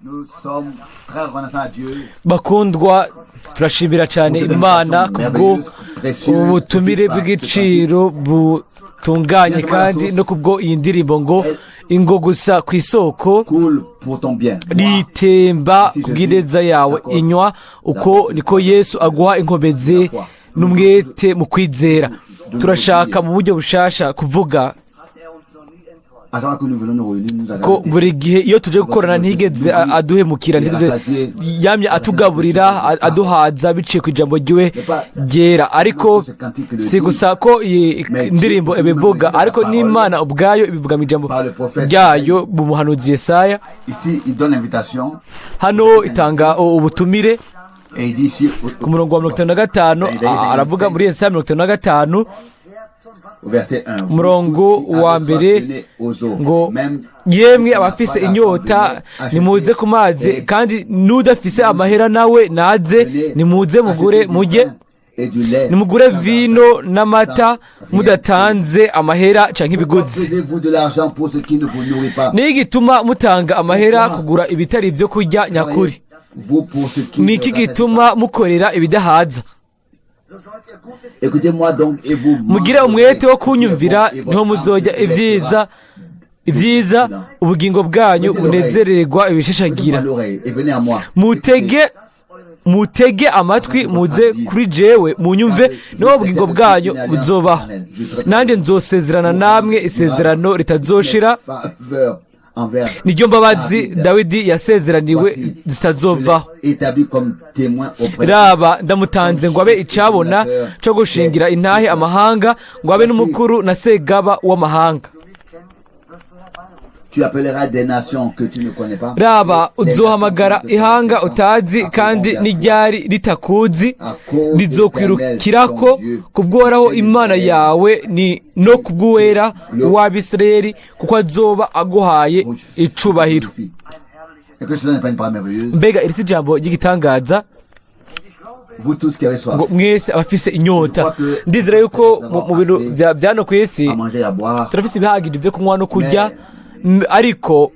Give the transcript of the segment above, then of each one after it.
Nous sommes très reconnaissants à Dieu Bakundwa, turashimira cyane Imana kubwo ubutumire bw'igiciro butunganye, kandi no kubwo iyi ndirimbo ngo "Ingo gusa ku isoko coule pour ton bien. Moi, ritemba kubw'ineza yawe, inywa." Uko niko Yesu aguha inkomezi n'umwete mu kwizera. Turashaka mu buryo bushasha kuvuga à chaque fois que nous venons nous réunir, nous avons ko buri gihe iyo tuje gukorana ntigeze aduhemukira, ntigeze, yamye atugaburira, aduhaza biciye ku ijambo ryiwe ryera. Ariko si gusa ko iyi ndirimbo ibivuga, ariko n'Imana ubwayo ibivuga mu ijambo ryayo mu muhanuzi Yesaya. Ici, il donne l'invitation Hano itanga ubutumire et il dit ici ku murongo wa 55, aravuga muri Yesaya 55 au verset 1. Umurongo wa mbere ngo: "Yemwe abafise inyota, nimuze ku mazi, kandi n'udafise amahera nawe naze, nimuze mugure mujye, nimugure vino n'amata mudatanze amahera canke ibiguzi." Faisez-vous de l'argent pour ce qui ne vous nourrit pas? Niyo igituma mutanga amahera kugura ibitari ibyo kurya nyakuri? Vous pour ce qui Ni iki ne rassasie pas. gituma mukorera ibidahaza? Écoutez-moi donc et vous Mugire umwete wo kunyumvira, niho muzojya ibyiza, ibyiza, ubugingo bwanyu bunezererwa ibishashagira. Prêtez-moi l'oreille et venez à moi. Mutege, mutege amatwi, muze kuri jewe munyumve, niho ubugingo bwanyu buzobaho. Nanjye nzosezerana namwe isezerano ritazoshira, Faveur envers niryo mbabazi Dawidi yasezeraniwe zitazovaho. Établi comme témoin auprès Raba, ndamutanze ngo abe icabona co gushingira intahe amahanga, ngo abe n'umukuru na segaba w'amahanga. Tu appelleras des nations que tu ne connais pas. Raba, uzohamagara ihanga utazi, kandi n'iryari ritakuzi rizokwirukirako kubw'Uhoraho Imana yawe ni no kubw'Uwera w'Abisirayeli, kuko azoba aguhaye icubahiro. Et que cela n'est pas une parole merveilleuse? Mbega iri si ijambo ry'igitangaza? Vous tous qui avez soif, Ngo mwese abafise inyota. Ndizera yuko mu bintu bya hano ku isi à manger et à boire, turafise ibihagije byo kunywa no kurya, ariko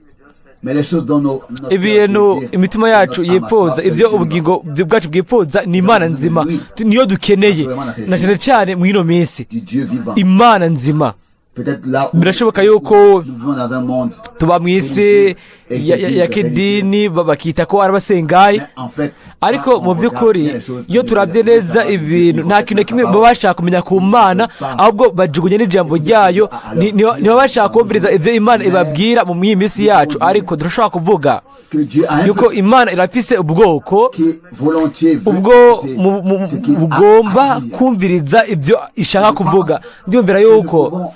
mais les choses dont notre ibintu cœur désire, imitima yacu notre âme a yipfuza, soif, ibyo c'est ubugingo bwacu bwifuza ni Imana nzima. Niyo dukeneye, na cyane cyane mu ino minsi, du Dieu vivant. Imana nzima. Peut-être là où Birashoboka yuko nous vivons dans un monde, tuba mu isi ya kidini, bakita ko ari abasengayi, mais en fait, ariko mu by'ukuri iyo turabye neza ibintu, nta kintu na kimwe baba bashaka kumenya ku Mana, ahubwo bajugunye n'ijambo ryayo. Niba bashaka kumviriza ibyo Imana ibabwira mu iyi minsi yacu. Ariko turashobora kuvuga que Dieu a un yuko peuple Imana irafise ubwoko qui volontiers veut ubwo écouter ce qu'il a bugomba à dire. kumviriza ibyo ishaka kuvuga. Ndiyumvira yuko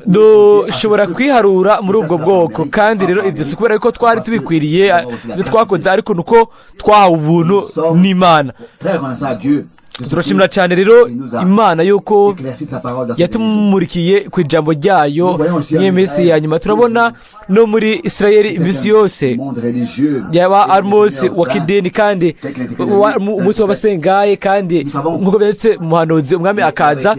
dushobora kwiharura muri ubwo bwoko. Kandi rero ibyo si kubera yuko twari tubikwiriye ibyo twakoze, ariko ni uko twahawe ubuntu n'Imana. Très reconnaissant à Dieu de ce Turashimira cyane rero qu'il nous a Imana yuko éclairci sa parole dans cette émission. yatumurikiye ku ijambo ryayo n'iyo minsi ya nyuma. Turabona no muri Israel iminsi yose Monde religieux, yaba ari umunsi wa kidini kandi umunsi w'abasengaye, kandi nk'uko byanditse mu muhanuzi, umwami akaza,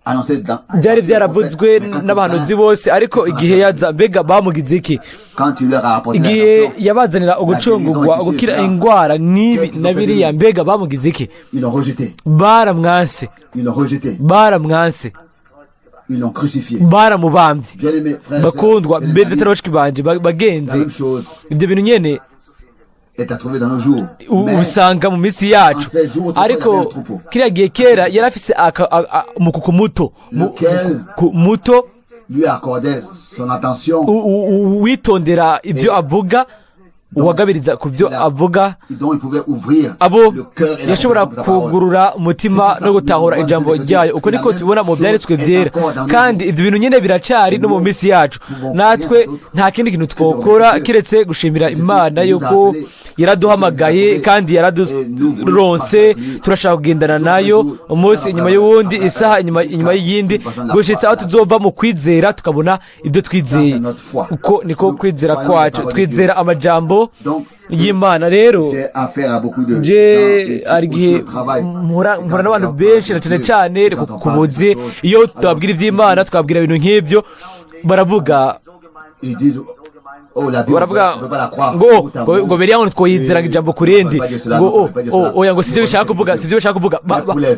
annoncé dans byari byaravuzwe n'abahanuzi bose. Ariko igihe yaza, mbega bamugize iki? Quand tu leur as apporté Igihe la rédemption, yabazanira ugucungurwa, gukira indwara n'ibi na biriya, mbega bamugize iki? ils l'ont rejeté. Baramwanse. Ils l'ont rejeté. Baramwanse. Ils l'ont crucifié. Baramubambye. Bien-aimés frères et sœurs, Bakundwa, bien-aimés mbere amis, bashiki banje, bagenzi, la même chose ibyo bintu nyene est à trouver dans nos jours. Mais ubisanga mu minsi yacu. Ariko kiriya gihe kera yari afise umukuku muto, Lequel muto lui accordait son attention, witondera ibyo avuga, uwagabiriza ku byo avuga, dont il pouvait ouvrir abo le cœur et la yashobora compréhension de sa parole. kugurura umutima no gutahura ijambo ryayo. Uko niko tubibona mu byanditswe byera. Kandi ibyo bintu nyine biracari no mu minsi yacu. Natwe nta kindi kintu twokora keretse gushimira Imana yuko yaraduhamagaye kandi yaraduronse. Turashaka kugendana nayo umunsi inyuma y'uwundi, isaha inyuma y'iyindi, gushitsa aho tuzova mu kwizera tukabona ibyo twizeye. Uko niko kwizera kwacu, twizera amajambo Donc, y'Imana. Rero j'ai affaire à beaucoup de je hari igihe mpura n'abantu benshi, na cyane cyane ku buzi. Iyo tubabwira iby'Imana, twabwira ibintu nk'ibyo, baravuga Ils disent Baravuga ngo ngo beriya ngo twoyizera ngo ijambo ku rindi, ngo oya, ngo sibyo bishaka kuvuga, sibyo bishaka kuvuga.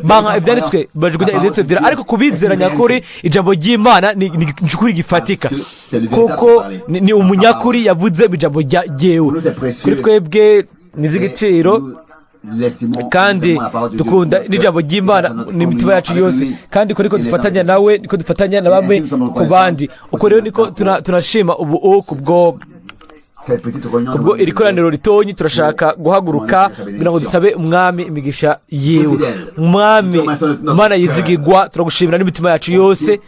Banka ibyanditswe, bajugunya ibyanditswe byera. Ariko kubizera nyakuri, ijambo ry'Imana ni ukuri gifatika, kuko ni umunyakuri yavuze ijambo ryewe. Kuri twebwe ni iby'igiciro, kandi dukunda n'ijambo ry'Imana n'imitima yacu yose, kandi uko niko dufatanya nawe, niko dufatanya na bamwe ku bandi. Uko rero niko tunashima ubu kubwo iri koraniro ritonyi. Turashaka guhaguruka kugira ngo dusabe Umwami imigisha yiwe. Umwami Imana yizigirwa, turagushimira n'imitima yacu yose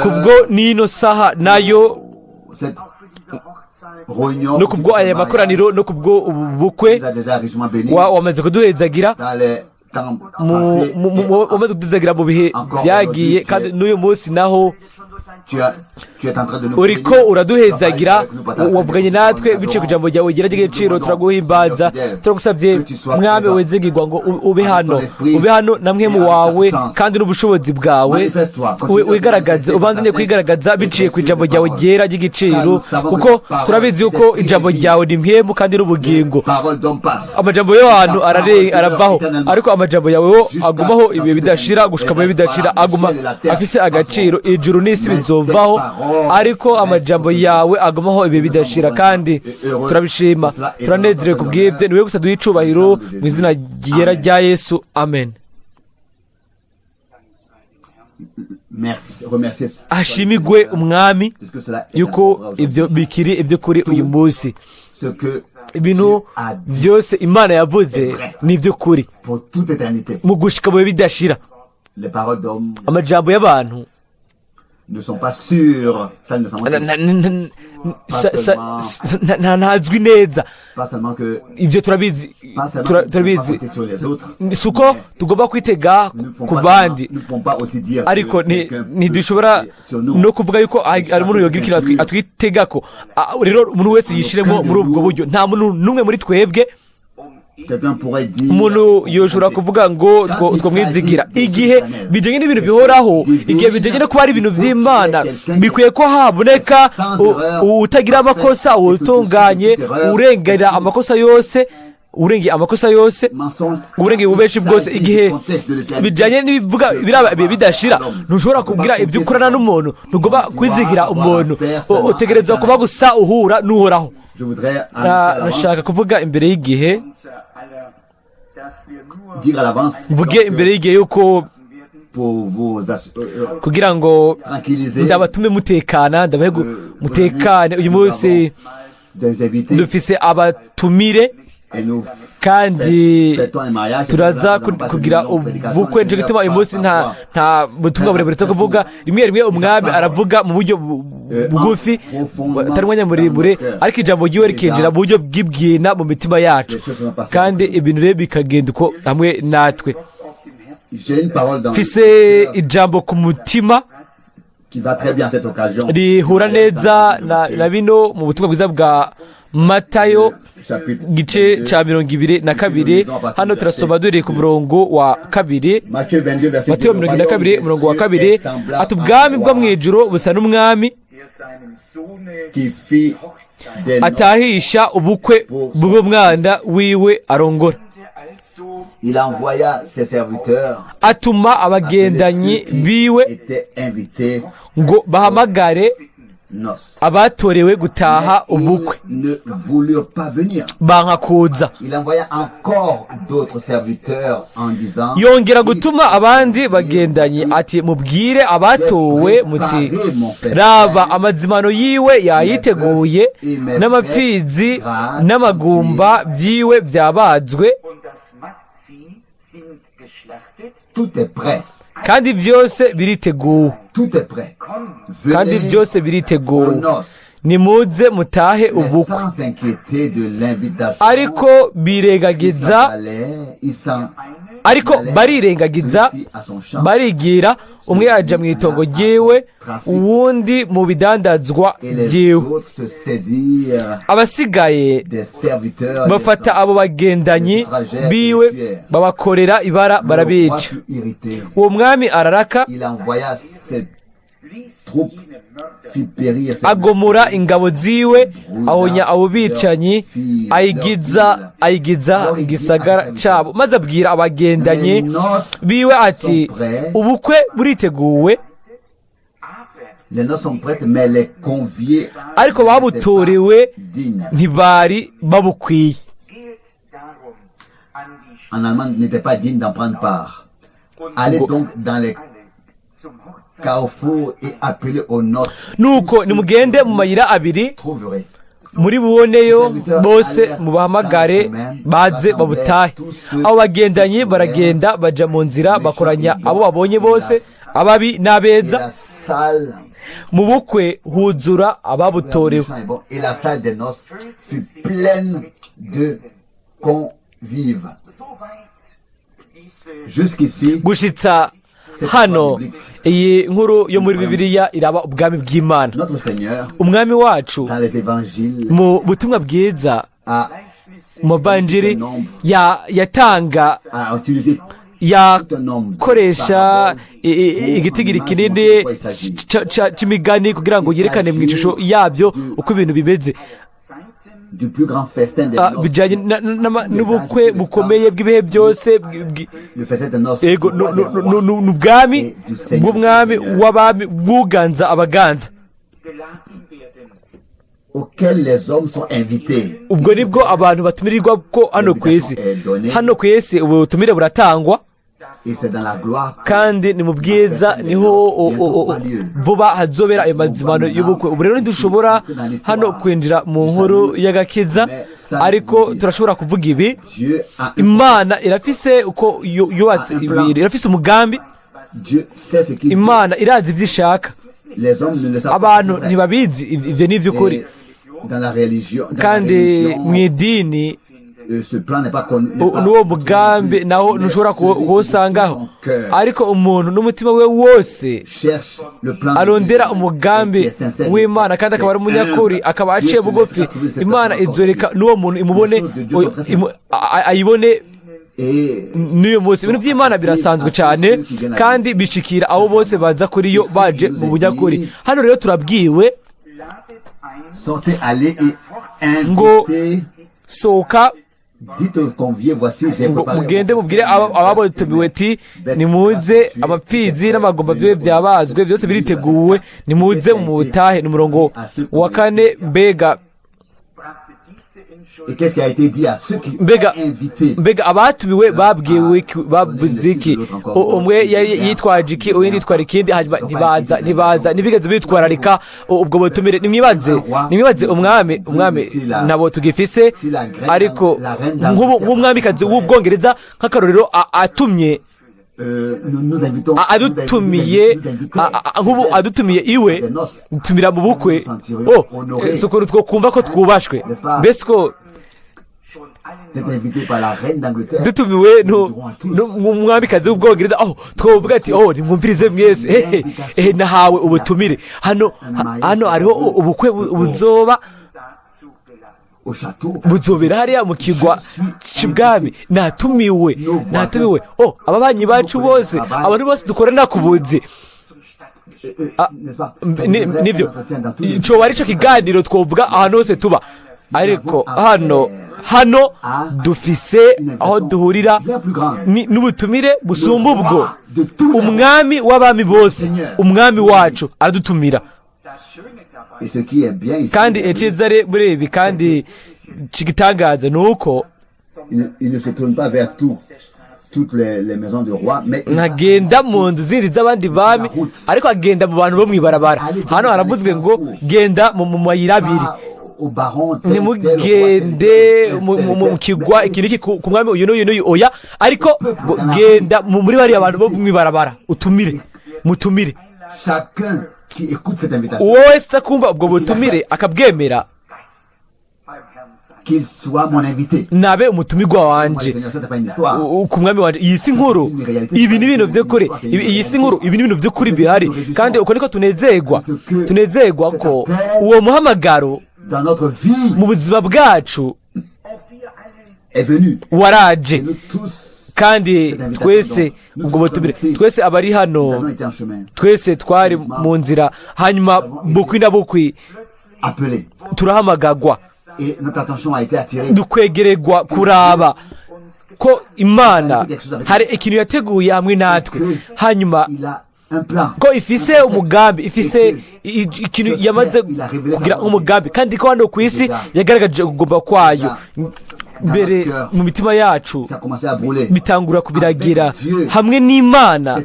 kubwo n'ino saha nayo, no kubwo aya makoraniro, no kubwo ubu bukwe. Wamaze kuduhezagira, wamaze kuduhezagira mu bihe byagiye, kandi n'uyu munsi naho uriko uraduhezagira. Wavuganye natwe biciye ku ijambo ryawe gira ry'igiciro. Turaguhimbaza, turagusabye, Mwami wizigirwa, ngo ube hano, ube hano na Mpwemu wawe kandi n'ubushobozi bwawe. Wigaragaze, ubandanye kwigaragaza biciye ku ijambo ryawe ryera ry'igiciro, kuko turabizi yuko ijambo ryawe ni mpwemu kandi n'ubugingo. Amajambo y'abantu aravaho, ariko amajambo yawe yo agumaho ibihe bidashira, gushika mu bihe bidashira aguma afise agaciro. Ijuru n'isi bizovaho, ariko amajambo yawe agumaho ibihe bidashira, kandi turabishima, turanezerewe kubw'ibyo. Niwe gusa duha icubahiro mu izina ryera rya Yesu, amen. Hashimigwe Umwami yuko ibyo bikiri iby'ukuri uyu munsi. Ibintu byose Imana yavuze ni iby'ukuri mu gushika mu bihe bidashira. Amajambo y'abantu ntazwi neza, ibyo turabizi, turabizi. Si uko tugomba kwitega ku bandi, ariko ntidushobora no kuvuga yuko hari umuntu yogira ikintu atwitega ko. Rero umuntu wese yishyiremo muri ubwo buryo. Nta muntu n'umwe muri twebwe umuntu yoshobora kuvuga ngo twamwizigira. Igihe bijyanye n'ibintu bihoraho, igihe bijyanye no kuba ari ibintu by'Imana, bikwiye ko haboneka utagira amakosa, utunganye, urengera amakosa yose, urengeye amakosa yose, urengeye ububeshi bwose. Igihe bijyanye n'ibivuga biraba ibihe bidashira, ntushobora kubwira ibyo ukorana n'umuntu, ntugomba kwizigira umuntu, utegerezwa kuba gusa uhura n'Uhoraho. Nashaka kuvuga imbere y'igihe, mvuge imbere y'igihe yuko kugira ngo ndabatume mutekana, ndabahe mutekane. Uyu munsi dufise abatumire, kandi turaza kugira ubukwe. Nicyo gituma uyu munsi nta butumwa burebure cyo kuvuga. Rimwe rimwe Umwami aravuga mu buryo bugufi, atari umwanya muremure, ariko ijambo ryiwe rikinjira mu buryo bw'ibwina mu mitima yacu, kandi ibintu rero bikagenda uko hamwe natwe. Mfise ijambo ku mutima rihura neza na bino mu butumwa bwiza bwa Matayo, gice cya 22. Hano turasoma duhereye ku murongo wa 2. Matayo 22, umurongo wa 2, ati: "Ubwami bwo mu ijuru busa n'umwami atahisha ubukwe bw'umwana wiwe arongora. Atuma abagendanyi biwe ngo bahamagare abatorewe gutaha ubukwe, banka kuza. Yongera gutuma abandi bagendanyi ati: 'Mubwire abatowe muti: Raba, amazimano yiwe yayiteguye, n'amapfizi n'amagumba byiwe byabazwe, kandi byose biriteguwe, kandi byose biriteguwe. Nimuze mutahe ubukwe.' Ariko birengagiza, ariko barirengagiza, barigira, umwe aja mu itongo ryiwe, uwundi mu bidandazwa byiwe. Abasigaye bafata abo bagendanyi biwe, babakorera ibara, barabica. Uwo mwami araraka." troupes, fit périr ses Agomora ingabo ziwe, ahonya abo bicanyi, ayigiza igisagara cabo, maze abwira abagendanye Les noces biwe ati: "Ubukwe buriteguwe, Les noces sont prêtes, mais les conviés ariko babutorewe n'étaient pas dignes. ntibari babukwiye." Geht darum an die En allemand, n'étaient pas dignes d'en prendre part. Allez donc dans les alle zum Hochzeit carrefours et appelez aux noces. Nuko nimugende mu mayira abiri, Trouverez. muri buboneyo bose, mubahamagare baze babutahe. Abo bagendanyi baragenda baja mu nzira, bakoranya abo babonye bose, ababi Et n'abeza. la salle, Mu bukwe huzura ababutorewe. Et la salle des noces fut pleine de convives. Soweit diese Jusqu'ici, Gushitsa hano, iyi nkuru yo muri Bibiliya iraba ubwami bw'Imana. notre Seigneur, Umwami wacu, dans les évangiles, mu butumwa bwiza, a, mu mavanjiri, yatanga, a utilisé yakoresha igitigiri kinini c'imigani kugira ngo yerekane mu ishusho yabyo uko ibintu bimeze, Zeiten du plus grand festin des noces. Bijanye n'ubukwe bukomeye bw'ibihe byose Le festin des noces Ego, du roi des rois. ni ubwami bw'umwami w'abami, bwuganza abaganza, geladen werden. Auquel les hommes sont invités. Ubwo nibwo abantu batumirirwa ko hano ku isi. Hano ku isi ubutumire buratangwa. Et c'est dans la gloire Kandi ni mu bwiza niho vuba hazobera ayo mazimano y'ubukwe. Ubu rero ntidushobora hano kwinjira mu nkuru y'agakiza, ariko turashobora kuvuga ibi: Dieu a un Imana irafise uko yubatse ibintu, irafise umugambi. Dieu sait ce qu'il fait. Imana irazi ibyo ishaka. Les hommes ne le savent pas. Abantu C'est vrai. ntibabizi ivyo, ni iby'ukuri. Et dans la religion, dans la Kandi religion, mu idini, ce plan n'est pas connu, n'est pas n'uwo mugambi nawo Mais ntushobora celui qui de kuwusangaho. tout son cœur Ariko umuntu n'umutima we wose cherche le plan de arondera Dieu umugambi et qui est sincère, w'Imana, kandi akaba ari umunyakuri, akaba aciye bugufi, Imana izoreka n'uwo muntu imubone, ayibone Et n'uyu munsi. Ibintu by'Imana birasanzwe cyane kandi bishikira abo bose baza kuri yo baje mu bunyakuri. Hano rero turabwiwe Ladet ein sortez, allez et ngo invitez, sohoka, dites aux conviés, voici, j'ai ngo préparé mugende mubwire ababatumiwe ati: "Nimuze, amapfizi n'amagomba byobe byabazwe, byose biriteguwe, nimuze mu butahe." Ni umurongo wa 4. Mbega brachte diese Et qu'est-ce qui a été dit à ceux qui mbega ont invité? Mbega abatumiwe babwiwe iki? Bavuze iki? Umwe yari yitwaje iki, uwundi yitwara ikindi, hanyuma ntibaza, ntibigeze bitwararika ubwo butumire. Nimwibaze umwami nabo tugifise, ariko nk'ubu nk'umwamikazi w'Ubwongereza, nk'akarorero, atumye Nous nous invitons, adutumiye, nous invitons, nk'ubu adutumiye iwe, tumira mu bukwe, oh, si ukuntu twokumva ko twubashwe! Mbese ko schon allen d'être invité par la reine d'Angleterre. Dutumiwe n'umwamikazi w'Ubwongereza, aho twovuga ati: "Oh, nimwumvirize mwese, hehe ehe, nahawe ubutumire hano." Hano hariho ubukwe buzoba dazu geladen. Au château. Buzobera hariya mu kigwa c'ibwami. Natumiwe, natumiwe. Oh, ababanyi bacu bose, abantu bose dukorana ku buzi. Zum Stadt N'est-ce pas? Nibyo, coba arico kiganiro twovuga ahantu hose tuba, ariko hano dufise aho duhurira n'ubutumire busumba ubwo. Umwami w'abami bose, umwami wacu, aradutumira. Das Schöne dabei Et ce qui est bien ici, Kandi iciza ari muri ibi kandi cigitangaza ni uko il ne se tourne pas vers toutes les maisons du roi, mais il ntagenda mu nzu zindi z'abandi bami, ariko agenda mu bantu bo mw'ibarabara. Hano haravuzwe ngo: "Genda mu mayira abiri." va au baron tel, tel, au roi tel, Ntimugende tel, tel, mu tel, kigwa mais iki n'iki, ku mwami uyu n'uyu n'uyu, oya, ariko ngo genda muri bariya bantu bo mw'ibarabara, utumire, mutumire. Chacun qui écoute cette invitation, Uwo wese akumva ubwo butumire akabwemera, Gast beim Herrn sein. qu'il soit mon invité. Nabe umutumirwa Moi, wanje. Seigneur, ça c'est pas une histoire. Ku mwami wanje. Iyi si nkuru, ibi ni ibintu by'ukuri. Iyi si nkuru, ibi ni ibintu by'ukuri bihari. Kandi uko niko tunezerwa, tunezerwa ko uwo muhamagaro Dans notre vie mu buzima bwacu Auch wir alle est venu. waraje. Et nous tous, Kandi twese ubwo butumire, twese abari hano, twese twari mu nzira. Hanyuma bukwi na bukwi turahamagagwa, dukwegererwa kuraba ko Imana hari ikintu yateguye hamwe natwe, hanyuma ko ifise umugambi, ifise ikintu yamaze kugira nk'umugambi, kandi ko hano ku isi yagaragaje ukugomba kwayo. Mbere mu mitima yacu bitangura kubiragira. Hamwe n'Imana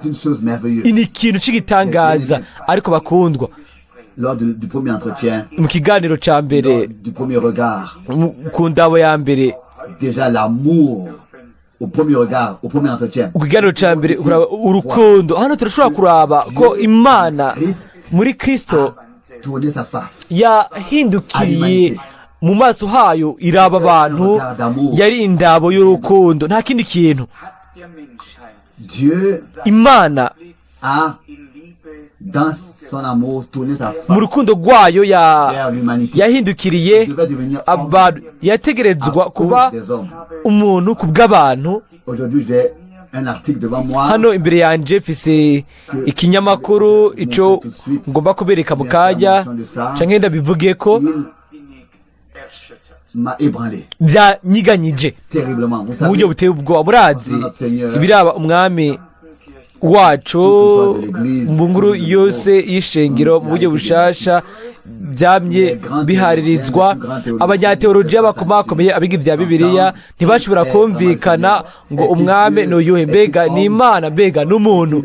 ni ikintu cy'igitangaza. Ariko bakundwa, mu kiganiro cya mbere, ku ndabo ya mbere, ku kiganiro cya mbere, urukundo, hano turashobora kuraba ko Imana muri Kirisito yahindukiriye mu maso hayo iraba abantu. Yari indabo y'urukundo, nta kindi kintu. Imana mu rukundo rwayo yahindukiriye abantu. Yategerezwa kuba umuntu ku bw'abantu. Hano imbere yanjye mfise ikinyamakuru icyo ngomba kubereka mu kanya, cyangwa ndabivuge ko byanyiganyije mu buryo buteye ubwoba. Murazi ibiraba Umwami wacu, mu nkuru yose y'ishengero mu buryo bushasha byamye biharirizwa. Abanyateolojiya bakomakomeye, abiga ibya Bibiliya, ntibashobora kumvikana ngo Umwami ni uyuhe. Mbega ni Imana? Mbega n'umuntu?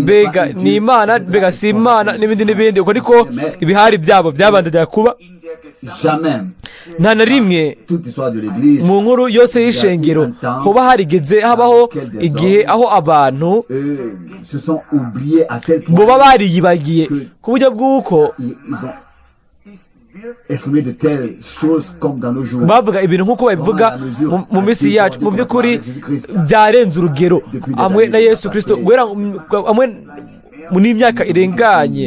Mbega ni Imana? Mbega si Imana? N'ibindi n'ibindi. Uko niko ibihari byabo byabandanya kuba. Nta na rimwe mu nkuru yose y'ishengero hoba harigeze habaho igihe aho abantu boba bariyibagiye ku buryo bw'uko bavuga ibintu nk'uko babivuga mu minsi yacu. Mu by'ukuri byarenze urugero hamwe na Yesu Kirisito. Guhera hamwe n'imyaka irenganye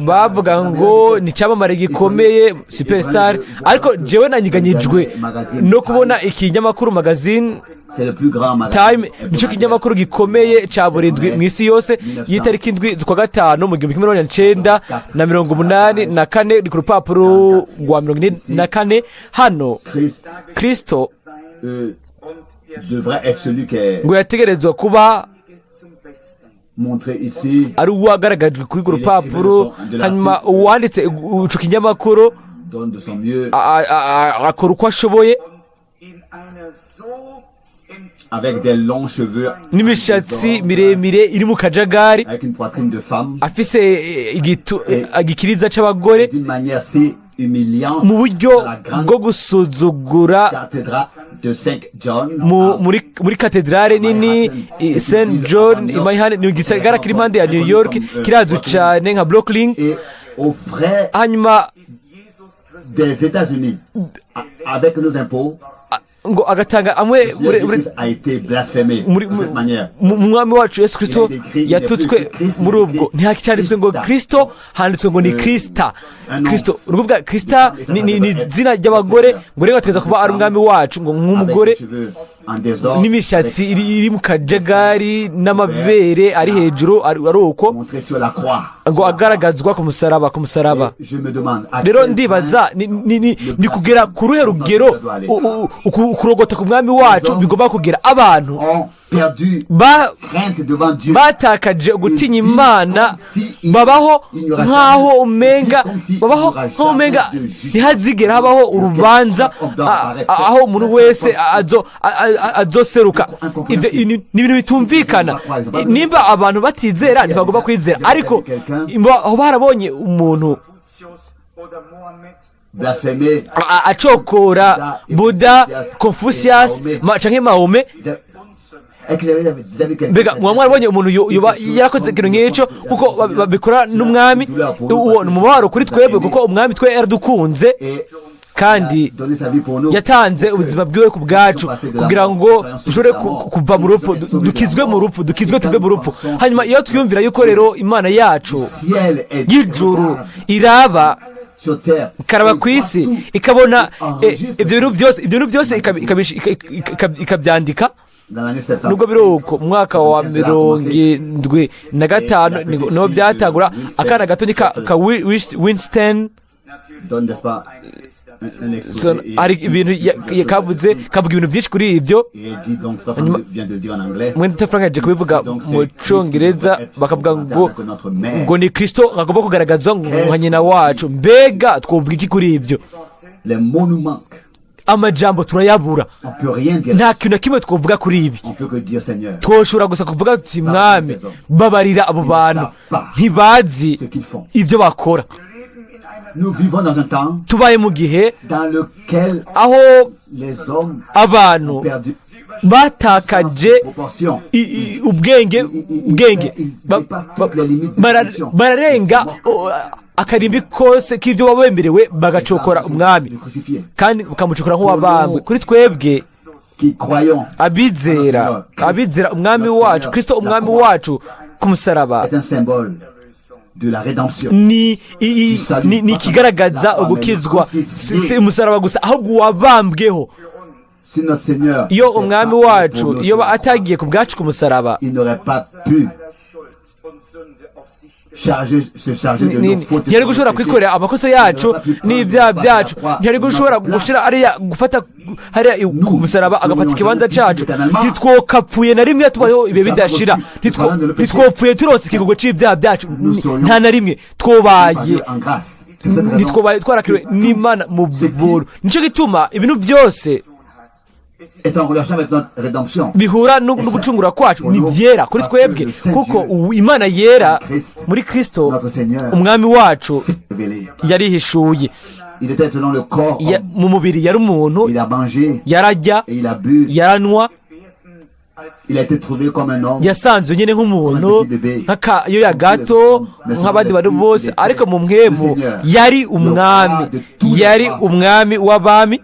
bavuga ngo ni icyamamare gikomeye, superstar. Ariko jewe nanyiganyijwe no kubona ikinyamakuru magazine Time, nicyo kinyamakuru gikomeye cya buri ndwi mu isi yose, y'itariki 7 z'ukwa 5 mu 1984, ni ku rupapuro rwa 44. Hano Kirisito ngo yategerezwa kuba ari uwagaragajwe kuri urwo rupapuro. Hanyuma uwanditse ico kinyamakuru akora uko ashoboye, n'imishatsi miremire iri mu kajagari, afise igikiriza c'abagore, mu buryo bwo gusuzugura, muri katedrale nini St John i Manhattan, ni igisagara kiri impande ya New York, kirazwi cyane nka Brooklyn. Hanyuma ngo agatanga amwe Umwami wacu Yesu Kirisito yatutswe muri ubwo. Ntihacyanditswe ngo Kirisito, handitswe ngo ni Kirisita. Kirisito ni ukuvuga Kirisita ni izina ry'abagore, ngo rero ategereza kuba ari Umwami wacu ngo nk'umugore, n'imishatsi iri mu kajagari n'amabere ari hejuru, ari uko ngo agaragazwa ku musaraba, ku musaraba. Rero ndibaza ni kugera ku ruhe rugero ukurogota ku Mwami wacu bigomba kugera. Abantu batakaje gutinya Imana, babaho nk'aho umenga, babaho nk'aho umenga ntihazigera habaho urubanza aho umuntu wese azoseruka. Ibyo ni ibintu bitumvikana. Nimba abantu batizera, ntibagomba kwizera. Ariko aho barabonye umuntu acokora Buda, Confucius canke Mahome, mbega muba mwarabonye umuntu yarakoze ikintu nk'icyo kuko babikora n'Umwami? Uwo ni umubabaro kuri twebwe, kuko Umwami twe yaradukunze kandi yatanze ubuzima bwiwe ku bwacu kugira ngo dushobore kuva mu rupfu, dukizwe mu rupfu, dukizwe tuve mu rupfu. Hanyuma iyo twiyumvira yuko rero Imana yacu y'ijuru iraba, ikaraba ku isi, ikabona ibyo bintu byose, ibyo bintu byose ikabyandika. Dans l'année 70, Nubwo biri uko, mu mwaka wa 75 niho byatangura. Akana gato ni ka Winston. Donne, n'est-ce pas, un exposé. Hari ibintu kavuze, kavuga ibintu byinshi kuri ibyo. Et dit donc, Stéphane vient de le dire en anglais. Mwene Frank yaje kubivuga mu Cyongereza, bakavuga ngo ni Kristo agomba kugaragazwa nka nyina wacu. Mbega twumva iki kuri ibyo? Les mots nous manquent. Amajambo turayabura. On peut rien dire. Nta kintu na kimwe twavuga kuri ibi. On peut que dire Seigneur, Twoshobora gusa kuvuga tuti: "Mwami, babarira abo bantu, ntibazi ce qu'ils font." ibyo bakora." Nous vivons dans un temps Tubaye mu gihe dans lequel aho les hommes abantu ont perdu batakaje proportion. ubwenge bwenge. Bararenga akarimbi kose k'ibyo baba bemerewe, bagacokora umwami Le crucifié. kandi bakamucokora nk'uwabambwe. Kuri twebwe Qui croyons abizera umwami wacu, Kristo umwami wacu ku musaraba est un symbole de la rédemption. ni ikigaragaza ugukizwa. Si umusaraba gusa, ahubwo uwabambweho. Si notre Seigneur Iyo n'était umwami pas wacu pour nous iyo sur la croix, atagiye ku bwacu ku musaraba, il n'aurait pas pu se charger de nos fautes. Ntiyari gushobora kwikorera amakosa yacu n'ibyaha byacu. Ntiyari gushobora gushyira hariya, gufata hariya ku musaraba, agafata ikibanza cyacu. Ntitwokapfuye na rimwe tubayeho ibihe bidashira. Ntitwopfuye turonse ikigogo c'ibyaha byacu nta na rimwe. Twobaye En grâce. C'est cette raison ntitwobaye twarakiriwe n'Imana mu buntu. Nicyo gituma ibintu byose est en relation avec notre rédemption. bihura no gucungura kwacu, ni byera kuri twebwe, kuko ubu Imana yera muri Kristo umwami wacu S'est révélé. yarihishuye. Il était selon le corps homme. Mu mubiri yari umuntu. Il a mangé Yarajya, et il a bu. yaranywa. Il a été trouvé comme un homme. Yasanzwe nyine nk'umuntu, nk'akayoya gato, nk'abandi bantu bose, ariko mu mpwemu yari umwami, yari umwami w'abami.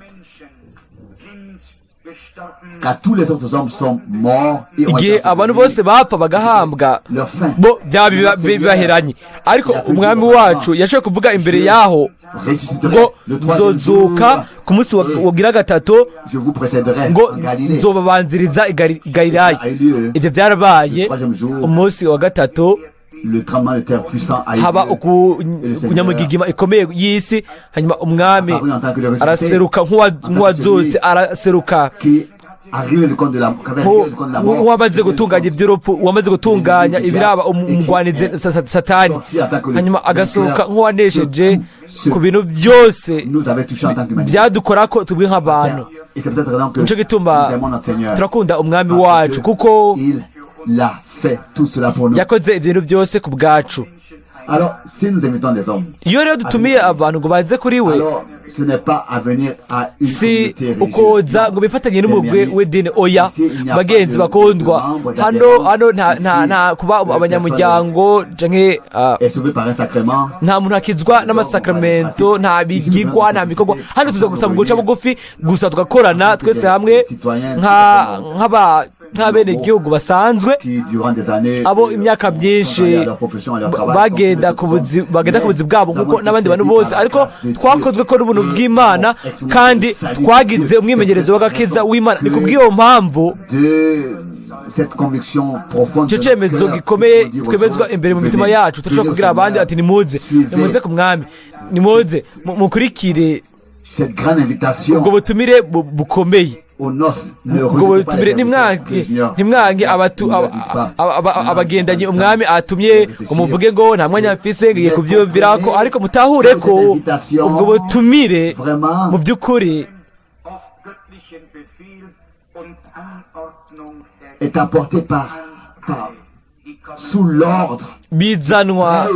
Car tous les autres hommes sont morts et ont Igihe été abantu bose bapfa bagahambwa, leur fin. bo byaba bibaheranye, ariko umwami wacu yashoboye kuvuga imbere yaho Ressusciterai ngo: le troisième "Nzozuka jour. ku munsi wagira gatatu," Je vous précéderai ngo en Galilée. "nzobabanziriza i Galilaya." Ibyo byarabaye. Umunsi wa gatatu Le tremblement de terre puissant a eu haba lieu. ukunyamugigima ikomeye y'isi, hanyuma umwami Apparu en tant que le ressuscité, araseruka nk'uwazutse, araseruka qui a réglé le compte de la, qui avait réglé le compte de la mort. nk'uwamaze gutunganya iby'urupfu, uwamaze gutunganya ibiraba umugwanizi Satani, hanyuma agasohoka nk'uwanesheje ku bintu byose Nous avait touchés en tant qu'humanité. byadukora ko tubwi nk'abantu. Et c'est peut-être raison que Nicyo gituma nous aimons notre Seigneur. turakunda umwami Parce wacu, que kuko il a fait tout cela pour nous. yakoze ibintu byose ku bwacu. Alors, si nous invitons des hommes, Iyo rero dutumiye abantu ngo baze kuri we, alors ce n'est pas à venir à une si communauté religieuse. ukoza ngo bifatanye n'umugwi w'idini, oya. Bagenzi bakundwa, hano nta kuba abanyamuryango canke Est sauvé par un sacrement. nta muntu akizwa n'amasakramento, nta bigigwa, nta bikorwa. Hano tuza gusa mu guca bugufi gusa, tugakorana twese hamwe nk'abenegihugu basanzwe, Qui, durant des années, abo imyaka myinshi bagenda ku buzi bwabo nk'uko n'abandi bantu bose, ariko twakozwe ko n'ubuntu bw'Imana kandi twagize umwimenyerezo w'agakiza w'Imana. Ni kubw'iyo mpamvu de cette conviction profonde icyo cyemezo gikomeye twemezwa imbere mu mitima yacu, turashobora kubwira abandi ati: "Nimuze, nimuze ku mwami, nimuze mukurikire." Cette grande invitation Ubwo butumire bukomeye, aux noces, ne ubwo rejetez pas butumire, les serviteurs que j'ignore. ntimwange abagendanyi umwami atumye ngo muvuge ngo: "Nta mwanya mfise, ngiye kubyiyumvira ko." Ariko mutahure ko ubwo butumire Vraiment mu by'ukuri Auf göttlichen Befehl und Anordnung est apporté par sous l'ordre bizanwa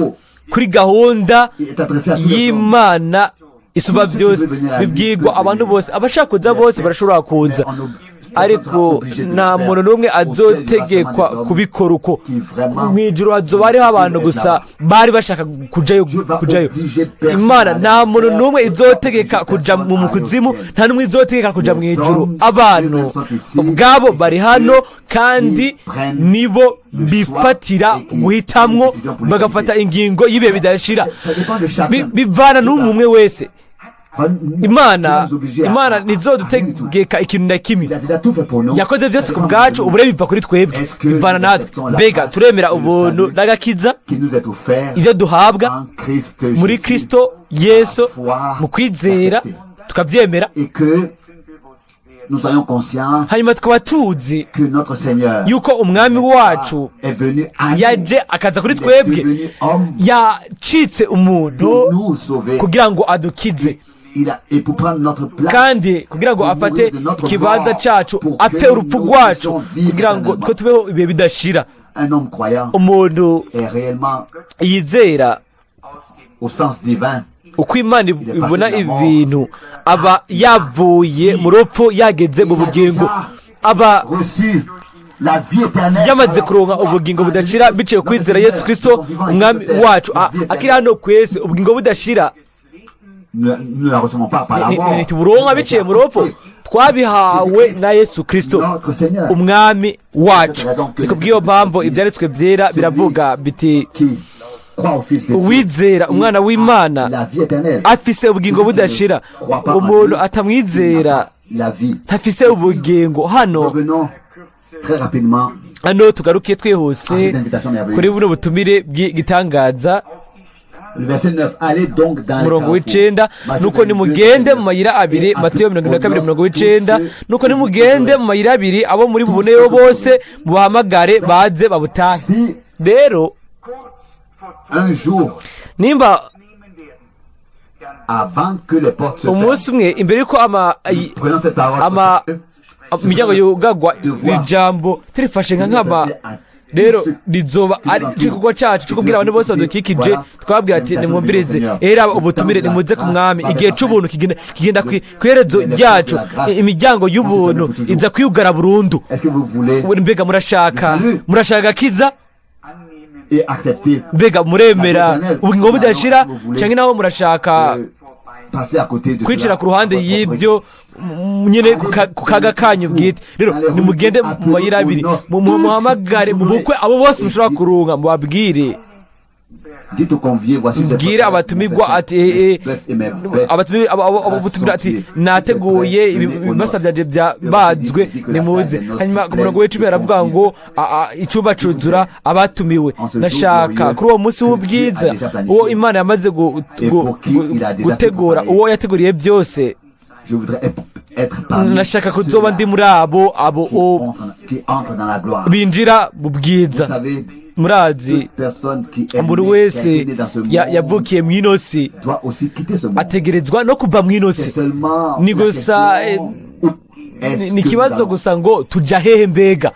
kuri gahunda il est adressé à tous les hommes. y'Imana isumba byose. Bibwirwa abantu bose. Abashaka kuza bose barashobora kuza, ariko nta muntu n'umwe azotegekwa kubikora uko. Mu ijuru hazoba hariho abantu gusa bari bashaka kujayo. Imana nta muntu n'umwe izotegeka kuja mu kuzimu, nta n'umwe izotegeka kuja mu ijuru. Abantu ubwabo bari hano kandi nibo bifatira guhitamwo, bagafata ingingo y'ibihe bidashira. Ça dépend de chacun. Bivana n'umwe umwe wese. Imana, Imana ntizodutegeka ikintu na kimwe. Il a déjà tout fait pour nous. Yakoze byose ku bwacu, ubu rero biva kuri twebwe, bivana natwe. Mbega turemera ubuntu n'agakiza, Qui nous est offert ibyo duhabwa en Christ muri Jésus. Kristo Yesu mu kwizera, tukabyemera, Et que nous soyons conscients hanyuma tukaba tuzi que notre Seigneur yuko Umwami wacu est venu à nous. yaje akaza kuri Il est twebwe, devenu homme yacitse umuntu pour nous sauver. kugira ngo adukize, Et pour prendre notre place. kandi kugira ngo afate ikibanza cyacu, apfe urupfu rwacu, kugira ngo twe tubeho ibihe bidashira. Un homme croyant Umuntu est réellement yizera au sens divin. uko Imana ibona ibintu aba yavuye mu rupfu yageze mu bugingo, aba Reçu la vie éternelle. yamaze kuronka ubugingo budashira biciye ku kwizera Yesu Kirisito Umwami wacu. Akiri hano ku isi, ubugingo budashira Nous ne la recevons pas par la mort. ntituburonka biciye mu rupfu, twabihawe na Yesu Kirisito Notre Seigneur Umwami wacu. Ni kubw'iyo mpamvu Ibyanditswe Byera biravuga biti: qui croit au Fils de Dieu, "Uwizera Umwana w'Imana la vie éternelle. afise ubugingo budashira. Umuntu atamwizera La vie. ntafise ubugingo." Hano Revenons très rapidement hano tugaruke twihuse à cette invitation merveilleuse. kuri buno butumire bw'igitangaza. Le verset 9. Allez donc dans les Umurongo carrefours. w'icenda: Matthieu "Nuko 22, nimugende mu mayira abiri." Et Matayo 22, tous umurongo w'icenda. ceux "Nuko nimugende mu mayira abiri, abo muri buboneyo bose mubahamagare baze babutahe." Si Rero un jour, nimba avant que les portes se ferment, umunsi umwe imbere y'uko prenons cette parole au sérieux, imiryango yugagwa, ijambo turifashe nka nkama, rero rizoba ari igikorwa cyacu cyo kubwira abantu bose badukikije, twabwira ati: "Nimwumvirize, era ubutumire, nimuze ku Mwami." Igihe cy'ubuntu kigenda ku iherezo ryacu, imiryango y'ubuntu iza kwiyugara burundu. Est-ce que vous voulez Mbega murashaka akiza? et accepter Mbega muremera ubugingo budashira, cyangwa naho murashaka passer à côté de kwicira cela, ku ruhande à votre propre y'ibyo nyine ku kaga kanyu bwite? Rero nimugende mu mayira abiri, muhamagare mu bukwe abo bose mushobora kurunga, mubabwire. Dites aux conviés, voici j'ai Mbwire préparé abatumirwa mon festin, ati mes bœufs et mes bêtes abatumire abatumira ati: "Nateguye ibimasa byanje byabazwe, nimuze." Hanyuma ku murongo w'icumi aravuga ngo icyumba cuzura abatumiwe. Nashaka kuri uwo munsi w'ubwiza, uwo Imana yamaze gutegura, uwo yateguriye byose, Je voudrais être parmi nashaka kuzoba ceux-là ndi muri abo qui entrent dans la gloire. binjira mu Vous bwiza. savez, Murazi, toute personne qui est umuntu née, qui a wese été née dans ce monde yavukiye mu ino si doit aussi quitter ce monde. ategerezwa no kuva mu ino C'est si. seulement Ni la gusa, question où est-ce Ni que nous ikibazo allons. gusa ngo tuja hehe mbega?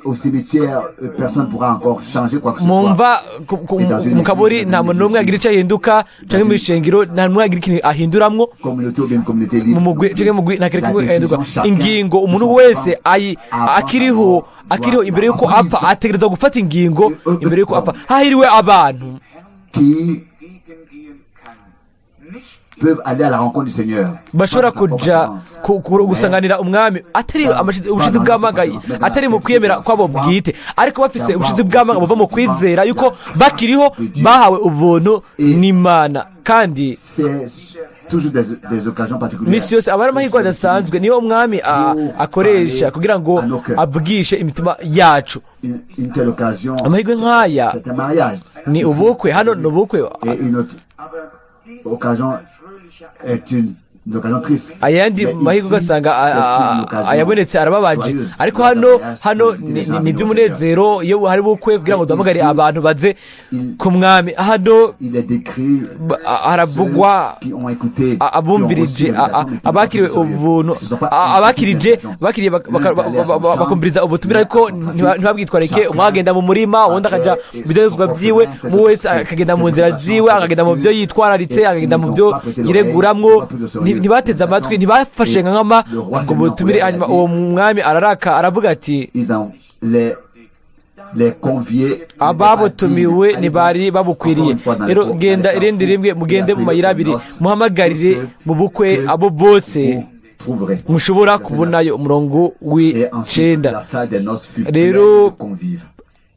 Au cimetière, personne ne pourra encore changer quoi que ce Mu soit. mva, mu kaburi, nta muntu n'umwe agira icyo ahinduka, canke mu ishengero nta n'umwe agira ikintu ahinduramwo. Communauté ou bien une communauté libre. Mu mugwi canke mu mugwi nta kintu La kimwe ahinduka. décision, chacun Ingingo umuntu de son wese vivant, avant akiriho sa mort, akiriho doit imbere y'uko la apfa prise ategerezwa gufata ingingo imbere y'uko apfa. Hahiriwe abantu qui entgegengehen kann. Nicht peuvent aller à la rencontre du Seigneur. bashobora Pas dans sa propre kuja assurance. gusanganira Umwami, atari ubushizi bw'amanga, atari mu kwiyemera kwabo bwite, ariko bafise ubushizi bw'amanga buva mu kwizera yuko bakiriho bahawe ubuntu n'Imana. Kandi C'est toujours des occasions particulières. misi yose aba ari amahirwe adasanzwe, niyo Umwami akoresha kugira ngo abwishe imitima yacu. Une telle occasion, Amahirwe nk'aya c'est un mariage. ni ubukwe, hano ni ubukwe. Et une autre aber dies occasion ist ein fröhlicher est une occasion triste. Ayandi Mais mahirwe ici, ugasanga c'est une occasion ayabonetse arababaje, joyeuse. ariko Dans hano le mariage, hano pour inviter les gens à ni venir au iby'umunezero iyo hari ubukwe kugira ngo duhamagare abantu baze ku Mwami. Hano Il est décrit haravugwa ceux qui ont écouté, qui ont reçu abumvirije, l'invitation, mais qui n'ont pas abakiriwe pris au sérieux. ubuntu, Ils ne sont pas abakirije écouté l'invitation. bakiriye L'un est allé à son champ, bakumviriza ubutumire, l'un ariko à son trafic. ntibabwitwarike. Chacun Umwe agenda mu murima, uwundi akaja mu bidandazwa vyiwe, umwe wese akagenda mu nzira ziwe, akagenda mu byo yitwararitse, akagenda mu byo yireguramwo. Ntibateze amatwi, ntibafashe nka nkama ngo butumire. Hanyuma uwo mwami araraka, aravuga ati: Ils ont les conviés "Ababutumiwe ntibari babukwiriye. Rero genda irindi rimwe, mugende mu mayira abiri, muhamagarire mu bukwe abo bose trouverez. mushobora kubonayo." Umurongo Et ensuite, w'icenda. la salle des noces fut Rero, pleine de convives.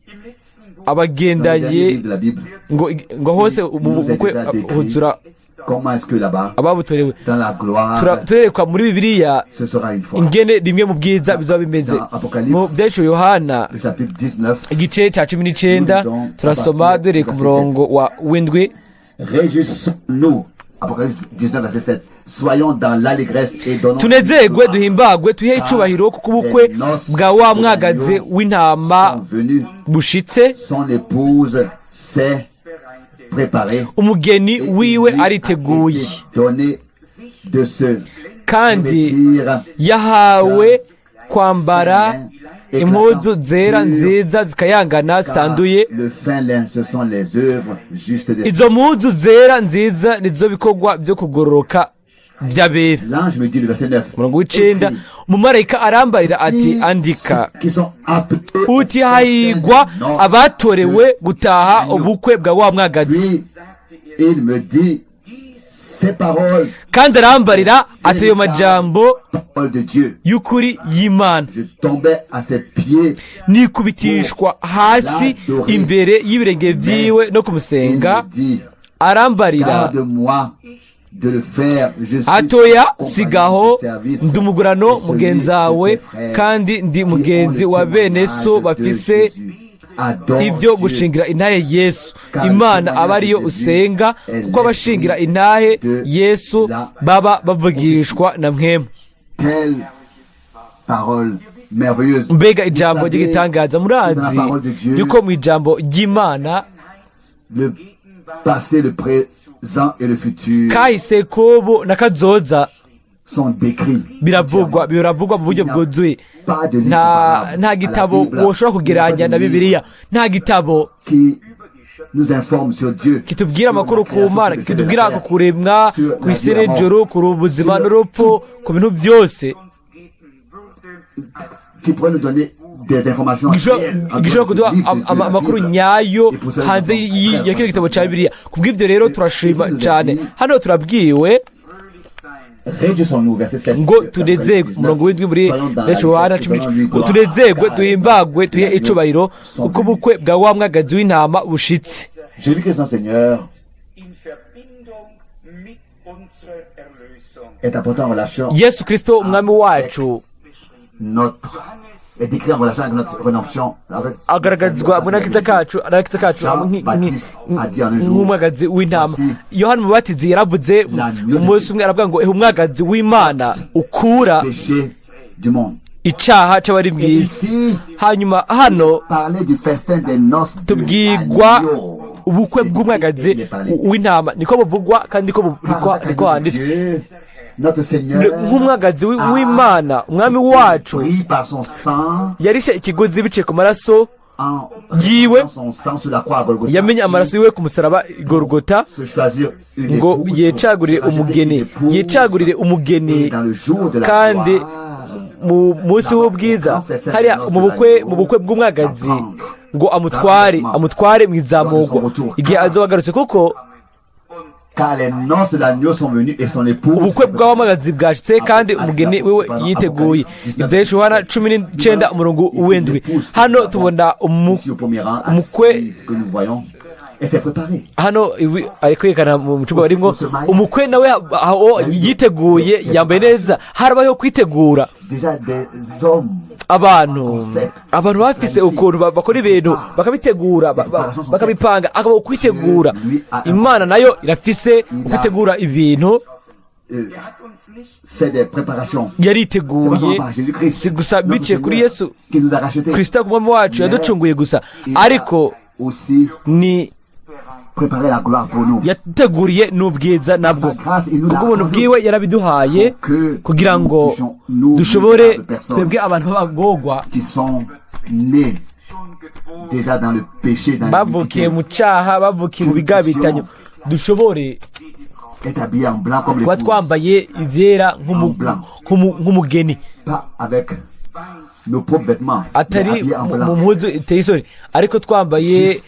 Im letzten Buch Dans le dernier abagendanye livre de la Bible, ngo hose mu bukwe huzura Comment est-ce que là-bas, Ababutorewe. dans la gloire, Turerekwa muri Bibiliya ce sera une fois. ingene rimwe mu bwiza bizaba bimeze. Dans Apocalypse, Mu Byahishuwe Yohana, le chapitre 19, igice cya 19, turasoma duhereye ku murongo wa w'indwi. Réjouissons-nous. Apocalypse 19, verset 7. Soyons dans l'allégresse et donnons Tunezerwe, gloire. duhimbagwe, tuhe icubahiro, kuko ubukwe bwa wa mwagazi w'intama Sont venus, bushitse. Son épouse s'est préparée. Umugeni Et il wiwe lui a ariteguye. été donné de se Kandi revêtir yahawe kwambara d'un impuzu éclatant zera, pur, nziza, zikayangana, car zitanduye. le fin lin, ce sont les œuvres justes des Izo mpuzu zera nziza nizo bikorwa byo kugororoka by'abera. L'ange me dit, le verset 9. Umurongo w'icenda, umumarayika arambarira ati: "Andika Qui sont appelés uti hahigwa abatorewe gutaha ubukwe bwa wa mwagazi." Puis il me dit, ces paroles, Kandi arambarira ati: "Ayo majambo parole de Dieu. y'ukuri y'Imana." Je tombais à ses pieds. Nikubitishwa hasi imbere y'ibirenge byiwe no Il kumusenga. me dit, Arambarira garde-moi de le faire. Je suis atoya, compagnon sigaho, de service ndi umugurano et celui mugenzi de wawe, tes frères kandi ndi qui ont mugenzi le wa bene so témoignage de bafise Jésus. Adore ibyo Dieu. gushingira intahe Yesu. Car le Imana témoignage aba ariyo de Jésus usenga, est kuko abashingira l'esprit intahe de Yesu la baba bavugishwa na mwemu. Quelle parole merveilleuse. Mbega ijambo Vous savez, ry'igitangaza! dans Murazi la parole de Dieu, yuko mu ijambo ry'Imana le passé, le présent et le futur kahise, kobo na kazoza sont décrits. biravugwa mu buryo bwuzuye. Pas de livre Nta comparable nta à la gitabo Bible. woshobora kugereranya Il n'y a na pas de livre Bibiliya, nta gitabo qui nous informe sur Dieu, kitubwira sur la amakuru ku création, Mana, sur le ciel et la kitubwira ku terre, kuremwa, sur ku la isi vie et la n'ijuru, mort, ku buzima sur n'urupfu, ku bintu byose qui pourrait nous donner des informations réelles en gishobora dehors de kuduha ce livre de Dieu, la amakuru Bible. nyayo Et pour cela, nous hanze sommes très ya kino gitabo cya reconnaissants. Bibiliya. Kubw'ibyo rero turashima Ici, nous cyane. a dit, Hano turabwiwe Réjouissons-nous, verset 7. ngo tunezerwe, umurongo w'indwi muri Yohana 10, ngo tunezerwe, duhimbagwe, tuhe icubahiro, kuko ubukwe bwa wa mwagazi w'intama bushitse. Jésus-Christ, notre Seigneur, in Verbindung mit unserer Erlösung est apporté en relation Yesu Kristo umwami wacu notre est décrit en relation avec notre rédemption. Avec agaragazwa muri n'agakiza kacu nk'umwagazi w'intama. Yohana Umubatizi yaravuze umunsi umwe, aravuga ngo: "Ehe umwagazi w'Imana ukura péché du monde." icaha c'abari mu Et isi." ici, Hanyuma hano parler du festin des noces de tubwirwa l'agneau. ubukwe bw'umwagazi Il est parlé. w'intama, niko buvugwa kandi niko Car niko l'agneau de handitswe. Dieu, notre Seigneur, Nk'umwagazi w'Imana umwami wacu pris par son sang, yarishe ikiguzi biciye ku maraso en yiwe. répandant son sang sur la croix à Golgotha, Yamenye amaraso yiwe ku musaraba i Gorogota se choisir une ngo épouse, yicagurire pour se racheter umugeni, une épouse, yicagurire umugeni. et dans le jour de la Kandi gloire, mu munsi w'ubwiza hariya mu bukwe bw'umwagazi, ngo amutware mu izamurwa igihe azoba agarutse, kuko car les noces de l'agneau sont venues et son épouse ubukwe bw'abamagazi bwashitse kandi umugeni wiwe yiteguye. Ibya Yohana 19, umurongo w'indwi. Hano tubona ici au premier rang, umukwe. assise, que nous voyons, et s'est préparée. Hano ibi ari kwerekana mu cyumba barimo umukwe nawe aho yiteguye, yambaye neza, harabayeho kwitegura. Déjà des hommes Abantu bafise ukuntu bakora ibintu, bakabitegura, bakabipanga, akaba kwitegura. Imana nayo irafise kwitegura ibintu. Hat uns nicht fait des préparations. C'est pas Yariteguye, seulement par Jésus-Christ, si gusa notre biciye kuri Seigneur, Yesu qui nous a rachetés, Kristo umwami wacu yaducunguye gusa, il a ariko aussi ni préparé la gloire pour nous. yateguriye n'ubwiza nabwo. Sa grâce, il nous l'a Kubw'ubuntu accordé bwiwe yarabiduhaye pour que kugira nous ngo puissions, nous, dushobore, misérables personnes twebwe abantu b'abagorwa qui sont nés schon geboren déjà dans le péché, dans bavukiye mu l'iniquité, cyaha, bavukiye mu bigabitanyo, dushobore est habillé en blanc comme kuba l'épouse, twambaye ibyera nk'umugeni, pas avec nos propres vêtements, mais atari habillés en mu blanc. mpuzu iteye isoni, ariko twambaye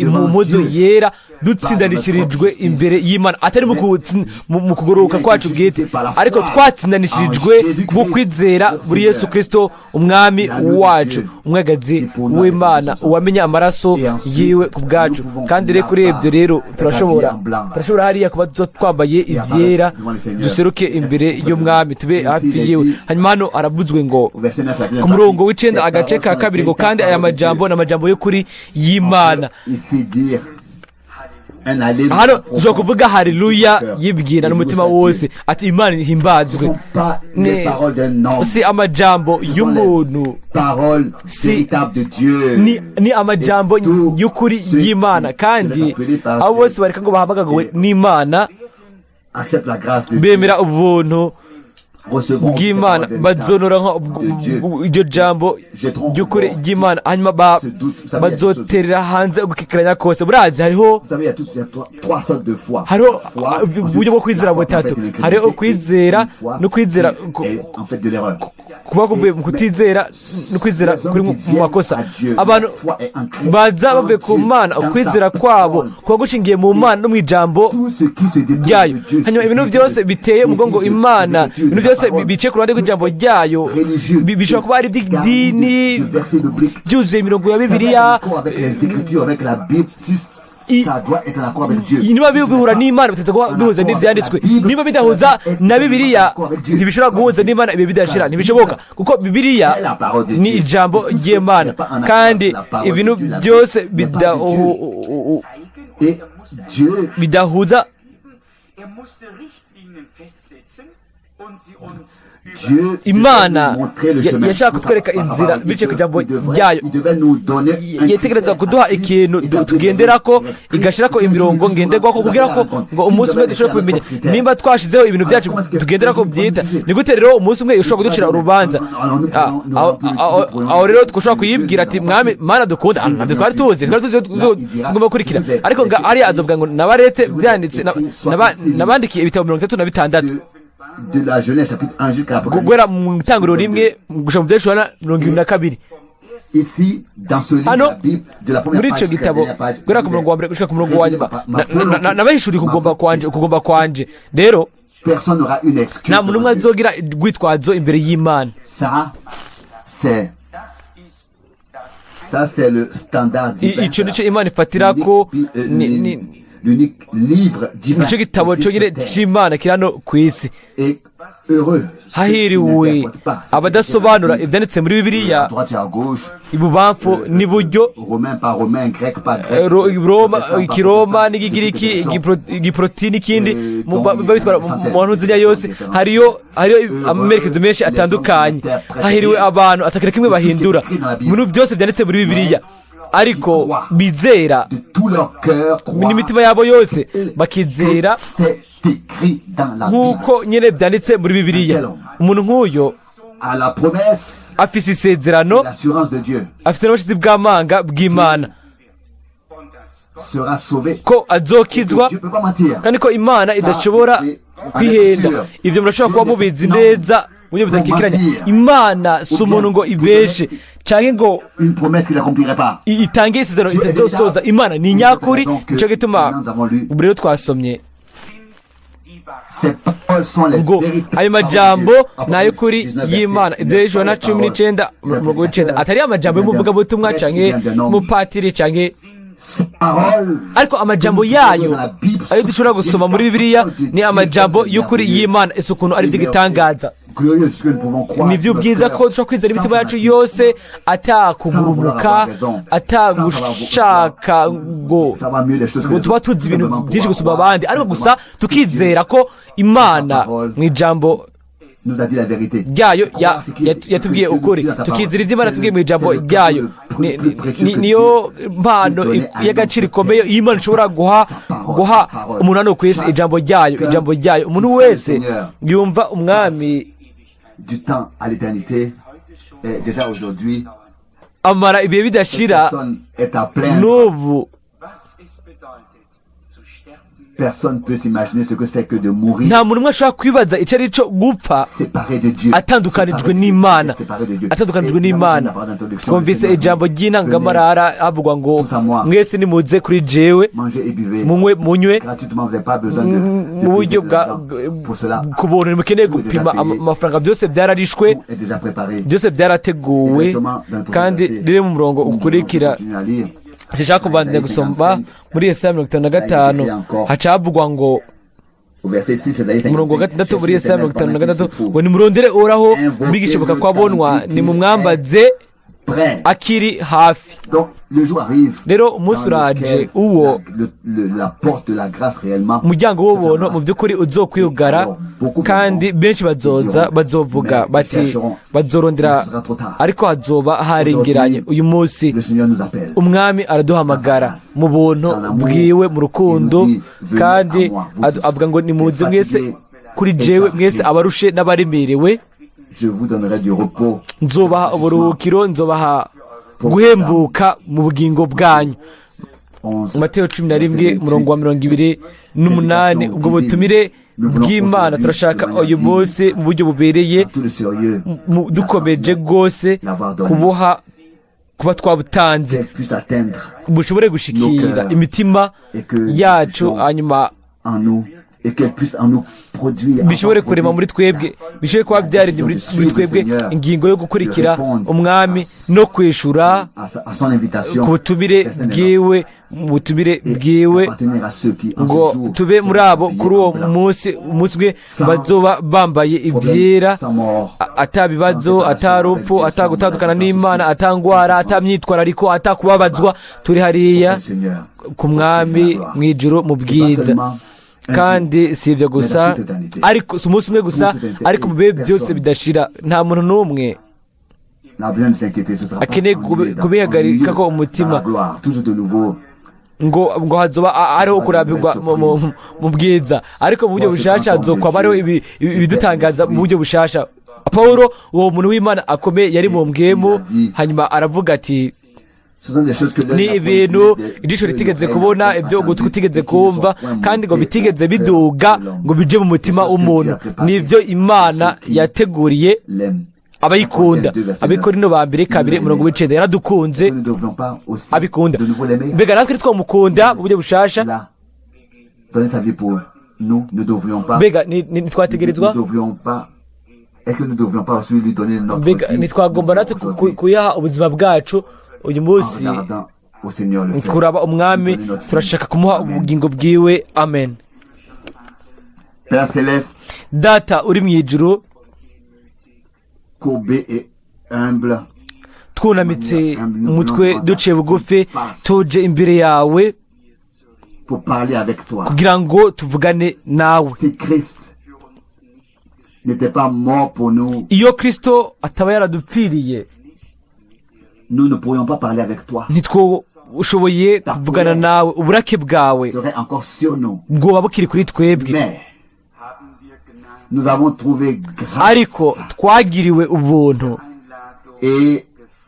mu mpuzu yera, dutsindanishirijwe imbere y'Imana, atari mu kugororoka kwacu bwite, ariko twatsindanishirijwe mu kwizera muri Yesu Kirisito umwami wacu, umwagazi w'Imana, uwamenya amaraso yiwe ku bwacu. Kandi rero kuri ibyo rero turashobora hariya kuba twambaye ibyera, duseruke imbere y'umwami, tube hafi yiwe. Hanyuma hano haravuzwe ngo Au verset 9, la deuxième ku murongo partie, w'icenda ces agace paroles ka sont kabiri ngo les kandi aya véritables majambo ni amajambo y'ukuri paroles de y'Imana. Dieu. Ici dire un alléluia Hano profond dushobora kuvuga haleluya du cœur. yibwira n'umutima Et wose ati Imana ce ihimbazwe. ne sont pas les paroles d'un homme, Si amajambo ce sont y'umuntu, les paroles véritables de Dieu. ni amajambo Et tous y'ukuri ceux y'Imana, qui kandi se laissent appeler par abo Dieu bose bareka ngo bahamagawe et n'Imana acceptent la grâce de Dieu, bemera ubuntu recevront cette bw'Imana, parole véritable bazonora de Dieu. iryo jambo Jetteront ry'ukuri en dehors ry'Imana, hanyuma ce doute. Vous savez, il y a quelque chose. bazoterera hanze ugukekeranya kose. Murazi hariho Vous savez, il y a trois sortes de foi. hariho La foi, ensuite, uburyo bwo kwizera la foi, en butatu. fait, de l'incrédulité, Hariho et ukwizera une foi no kwizera qui est, en fait, de l'erreur. kuba kuvuye mu kutizera no kwizera Les hommes kuri qui mu viennent makosa. à Dieu, Abantu la foi est ancrée baza en bavuye ku Dieu, Mana, dans ukwizera sa kwabo parole. kuba gushingiye mu Mana no mu ijambo Tout ce qui se détourne ryayo. de Dieu, Hanyuma se ibintu détourne byose biteye umugongo des Imana, Écritures, ibintu de la byose parole, biciye ku ruhande rw'ijambo ryayo, religieux, bishobora kuba ari iby'idini de versets bibliques, byuzuye imirongo ya ça doit être en Bibiliya, accord avec les Écritures, avec la Bible, si ça doit être en accord avec Dieu. Niba Si ce n'est bihura pas n'Imana bitatu kuba en bihuza accord avec n'ibyanditswe, la Bible, niba bidahuza ça doit être na en Bibiliya, accord avec Dieu. ntibishobora guhuza n'Imana ibihe bidashira, ntibishoboka, kuko Bibiliya C'est la parole de ni Dieu. ijambo Tout ce qui ry'Imana, n'est pas en accord kandi avec la parole de ibintu Dieu, la byose Bible n'est pas de Dieu. Et Dieu bidahuza Er musste Richtlinien festsetzen und sie uns Dieu Imana devait nous montrer le chemin. yashaka kutwereka Par sa inzira parole, biciye ku ijambo il devrait- ryayo. il devait nous donner un Yetegereza critère kuduha à suivre, ikintu établir tugenderako, des directrices, igashyirako imirongo nous ngenderwako, kugira ko ngo umunsi umwe dushobore kubimenya. Nimba twashizeho ibintu byacu tugenderako byita, ni gute rero umunsi umwe ushobora kuducira urubanza? Aho rero twashobora kuyibwira ati mwami Mana dukunda, ntabyo twari tuzi, twari tuzi ko tugomba gukurikira, ariko nga ariya azovuga ngo nabaretse byanditse, nabandikiye ibitabo 36, De la Genèse chapitre 1 jusqu'à l'Apocalypse. Guhera mu itangiriro rimwe gushika mu Vyahishura 22. Ici, dans ce livre, Hano la Bible, de la première muri page ico jusqu'à la gitabo, dernière page, guhera ku murongo wa mbere gushika ku murongo wa nyuma, ma volonté, nabahishuriye ukugomba ma kwanje, ukugomba kwanje. Rero Personne n'aura une excuse nta muntu devant umwe Dieu. azogira urwitwazo imbere y'Imana. Ça, c'est ça, c'est le standard divin. Ico nico Imana ifatirako, L'unique livre divin nico gitabo qui existe conyine sur terre. c'Imana kiri hano kw'isi. Et heureux ceux qui Hahiriwe n'interprètent pas ce qui abadasobanura est écrit ivyanditse muri à Bibiliya droite et à gauche, ibubamfu n'iburyo, romain par romain, grec par grec, Roma, protestant par ikiroma protestant, n'ikigiriki, de toutes les versions. igiproti n'ikindi, Donc, babitwara mu ntuzinya yose, hariyo amerekezo menshi atandukanye. Hahiriwe abantu atakira kimwe bahindura mu bintu byose byanditse muri Bibiliya, ariko bizera De tout leur cœur, croient n'imitima yabo yose, bakizera que c'est écrit dans la Bible. nk'uko nyine byanditse muri Bibiliya. Umuntu nk'uyo À la promesse afise isezerano, et l'assurance de Dieu afise n'ubushizi bw'amanga bw'Imana sera sauvé. ko azokizwa, Dieu ne peut pas mentir. kandi ko Imana idashobora kwihenda. Ibyo murashobora kuba mubizi neza mu buryo budakikiranya. Imana si umuntu ngo ibeshe canke ngo Une promesse qu'il n'accomplirait pas. itange isezerano itazosoza. Imana ni nyakuri. Nico gituma ubu rero twasomye Ces paroles sont les ngo véritables ayo majambo paroles de Dieu. ni ay'ukuri Apocalypse 19, y'Imana, verset ibyo Yohana 9, 19 umurongo w'icenda, atari amajambo y'umuvugabutumwa canke umupatiri canke Ces paroles ariko amajambo yayo ayo dushobora gusoma muri Bibiliya ni amajambo y'ukuri y'Imana. Ese ukuntu ari iby'igitangaza! glorieux ce que nous pouvons croire Ni byo byiza ko dushobora kwizera imitima yacu yose atakugurubuka, atagushaka ngo savoir mieux les choses que ngo les tuba autres. tuzi ibintu Simplement byinshi pouvoir gusumba croire abandi, ariko gusa simplement tukizera ko Imana mu ijambo nous a dit la vérité. ryayo Croire ce qui est- ce que yatubwiye Dieu nous ukuri, dit dans sa tukizera parole. ibyo Imana C'est yatubwiye le- mu ijambo c'est le ryayo. cadeau le plus précieux que Niyo Dieu mpano peut donner à un y'agaciro homme ikomeye sur iyo Imana ishobora guha Sa parole, guha sa parole. umuntu hano ku isi, ijambo ryayo, Chacun ijambo ryayo. Umuntu qui sait le wese Seigneur yumva umwami du temps à l'éternité, et déjà aujourd'hui, amara ibihe cette bidashira personne est à plaindre n'ubu Was es bedeutet, zu sterben Personne peut s'imaginer ce que c'est que de mourir Nta muntu umwe ashobora kwibaza icyo ari cyo gupfa séparé de Dieu. atandukanijwe Séparé de Dieu, n'Imana, séparé de Dieu. atandukanijwe Et nous avons n'Imana. la parole d'introduction, Twumvise le Seigneur ijambo dit, ry'intangamarara havugwa ngo tous à moi. mwese nimuze kuri jewe, mangez et buvez munywe, munywe gratuitement, vous n'avez pas besoin de mu buryo payer de bwa l'argent pour cela. ku buntu, ntimukeneye Tout est déjà gupima payé. amafaranga, byose byararishwe, Tout est déjà préparé. byose byarateguwe. Exactement, dans le prochain Kandi verset, riri mu murongo nous ukurikira, continuons à lire. sinshaka kubandanya gusoma muri Yesaya 55, haca havugwa ngo Au verset 6, Esaïe 55, umurongo wa 6 muri Yesaya 56 Cherchez ngo nimurondere Uhoraho mwigishibuka kwabonwa, nimumwambaze près. akiri hafi. Donc, le jour arrive Rero umunsi dans uraje lequel uwo la porte de la grâce réellement umuryango w'ubuntu mu by'ukuri uzokwiyugara, kandi benshi bazoza bazovuga bati bazorondera, ariko hazoba harengeranye. Uyu munsi Le Seigneur nous appelle. Umwami araduhamagara mu buntu bwiwe, mu rukundo, kandi avuga ngo nimuze mwese kuri jewe, mwese abarushe n'abaremerewe, Je vous donnerai du repos. nzobaha uburuhukiro, nzobaha guhembuka mu bugingo bwanyu. 11, Mateyo 11, umurongo wa 28. Ubwo butumire bw'Imana turashaka uyu munsi mu buryo bubereye, Dans tout le sérieux, dukomeje rwose kubuha kuba twabutanze, qu'elle puisse atteindre bushobore gushikira imitima yacu, hanyuma en nous et qu'elle puisse en nous produire, bishobore kurema muri twebwe, bishobore kuba byaremye muri twebwe ingingo yo gukurikira Umwami no kwishura à son invitation, ku butumire bwiwe, mu butumire bwiwe, appartenir à ceux qui en ngo ce jour tube muri abo kuri uwo munsi, umunsi umwe bazoba bambaye ibyera, sans mort, atabibazo, atarupfu, atagutandukana n'Imana, atangwara, atamyitwarariko, atakubabazwa, turi hariya au Seigneur ku Mwami mu ijuru mu bwiza. Kandi si ibyo gusa, ariko si umunsi umwe gusa, ariko mu bihe byose bidashira. Nta muntu n'umwe n'a besoin de s'inquiéter, ce sera pas akeneye ennuyé kubihagarika ko ennuyeux umutima dans la gloire, toujours de nouveau ngo hazoba hariho kurambirwa mu bwiza, ariko mu buryo bushasha hazokwaba hariho ibidutangaza mu buryo bushasha. Pawulo, uwo muntu w'Imana akomeye, yari mu mbwemu, hanyuma aravuga ati Ce sont des choses que l'œil ni n'a point ibintu vues, ijisho que ritigeze l'oreille n'a kubona, point ibyo ugutwi entendu, kutigeze et qui ne sont kumva, point kandi ngo montées bitigeze au cœur biduga de l'homme. ngo bije mu mutima Des choses que w'umuntu, Dieu a préparées nibyo Imana pour ceux qui yateguriye l'aiment. abayikunda. 2, verset Abikorino ba mbere 2, umurongo w'9. Yaradukunze Nous ne devrions pas aussi abikunda. de nouveau l'aimer. Mbega natwe ntitwamukunda mu buryo bushasha? Là, donner sa vie pour nous, ne devrions pas. Mbega Nous ntitwategerezwa ne devrions pas. Est-ce que nous ne devrions pas aussi lui donner notre Mbega vie ntitwagomba natwe aujourd'hui, kuyaha ubuzima bwacu uyu en munsi? regardant au Seigneur le faire. Kuraba Umwami, Lui donner notre vie. turashaka kumuha Amen. ubugingo bwiwe. Amen. Père céleste, Data uri mu ijuru, courbé et humble, twunamitse umutwe, duciye bugufi, tuje imbere yawe pour parler avec toi. kugira ngo tuvugane nawe. Si Christ n'était pas mort pour nous, Iyo Kristo ataba yaradupfiriye, nous ne pourrions pas parler avec toi. Ntitwoshoboye kuvugana nawe. Uburake bwawe Serait encore sur nous. bwoba bukiri kuri twebwe. Mais nous avons trouvé grâce Ariko twagiriwe ubuntu et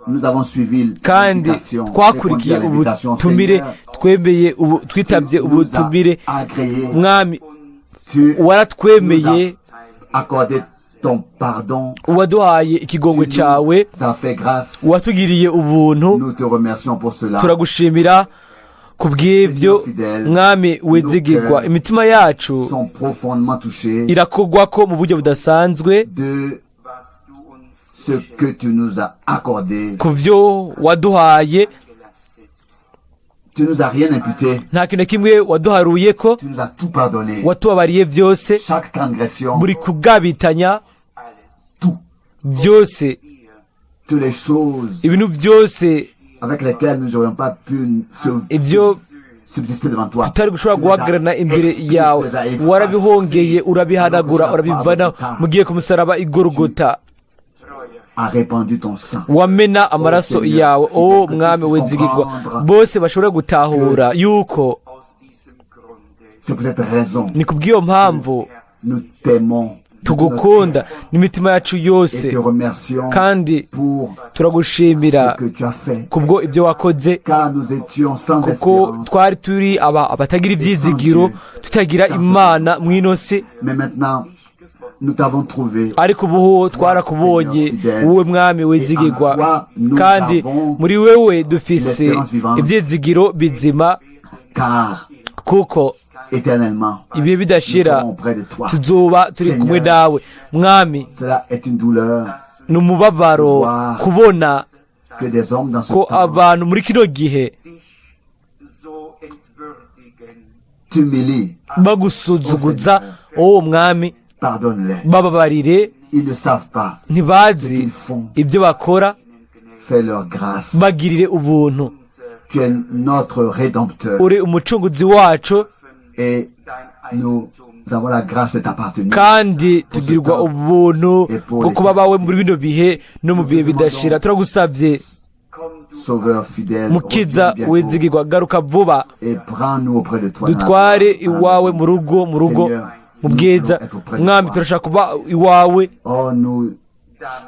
nous avons suivi kandi l'invitation, répondu twakurikiye à l'invitation. ubutumire, Seigneur, twemeye ubu tu twitabye nous ubutumire. as agréé, Mwami, tu waratwemeye, nous as accordé ton pardon, waduhaye ikigongwe tu cyawe, nous as fait grâce. watugiriye ubuntu. Nous te remercions pour cela. Turagushimira ku bw'ibyo, Mwami wizigirwa. Imitima yacu Sont profondément touchés irakogwa ko mu buryo budasanzwe de ce que tu nous as accordé. ku byo waduhaye. Tu nous as rien imputé. Nta kintu na kimwe waduharuye ko. Tu nous as tout pardonné. Watubabariye byose. Chaque transgression, Buri kugabitanya, tout, byose, toutes les choses ibintu byose avec lesquelles nous n'aurions pas pu ibyo subsister devant toi. tutari gushobora Tu les as guhagararana imbere exclus, yawe, tu les as effacés. warabihongeye, urabihanagura, Alors que tu urabivana n'as pas mu gihe ku musaraba igorogota a répandu ton sang. wamena amaraso Seigneur, yawe. O que tu Mwami puisses wizigirwa, comprendre bose bashobora gutahura yuko C'est pour cette raison ni kubw'iyo mpamvu nous t'aimons Tugukunda n'imitima yacu Et yose, te remercions kandi pour turagushimira ce que tu as fait. kubwo ibyo wakoze, Car nous étions sans kuko espérance. twari turi aba abatagira ibyizigiro, tutagira Imana mu ino si. Mais maintenant, nous t'avons trouvé. Ariko ubu twarakubonye, wowe Mwami wizigirwa, kandi muri wewe dufise ibyizigiro bizima, Car kuko éternellement, ibihe nous bidashira serons auprès de toi. tuzoba turi kumwe nawe, Mwami. Cela est une douleur Ni umubabaro kubona que des hommes dans ce ko temps abantu muri kino gihe dich so entwürdigen. t'humilient. bagusuzuguza, wowe Mwami. Pardonne-les. Bababarire. Ils ne savent pas ce Ntibazi qu'ils font. ibyo bakora. Fais-leur grâce. Bagirire ubuntu. Tu es notre rédempteur. Uri umucunguzi wacu, Et Dein nous Eigentum avons la grâce de t'appartenir. kandi tugirirwa ubuntu bwo kuba bawe muri bino bihe no mu bihe bidashira. Turagusabye, komm du Sauveur fidèle, Mukiza reviens bientôt wizigirwa, garuka vuba, et prends-nous auprès de toi dans la dutware gloire. iwawe mu rugo, mu rugo, Seigneur, mu bwiza. nous voulons être auprès de Mwami, toi. turashaka kuba iwawe. Oh, nous danach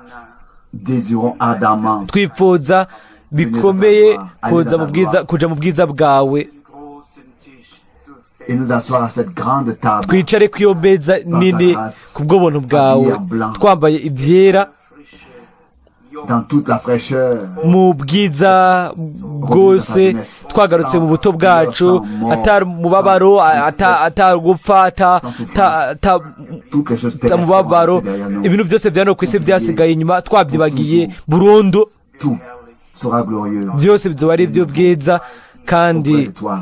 désirons ardemment Twifuza bikomeye kuza mu bwiza, kuja mu bwiza bwawe, den großen Tisch zu et setzen. nous asseoir à cette grande table twicare ku iyo meza nini kubw'ubuntu bwawe, twambaye ibyera, Frische, junge dans toute la fraîcheur, mu bwiza bwose, twagarutse mu buto bwacu, atari umubabaro, atari gupfa, toutes les choses ata terrestres mubabaro. sont derrière nous. Ibintu byose bya no ku isi byasigaye inyuma, twabyibagiye burundu. Tout sera glorieux Byose bizoba ari ibyo bwiza kandi auprès de toi.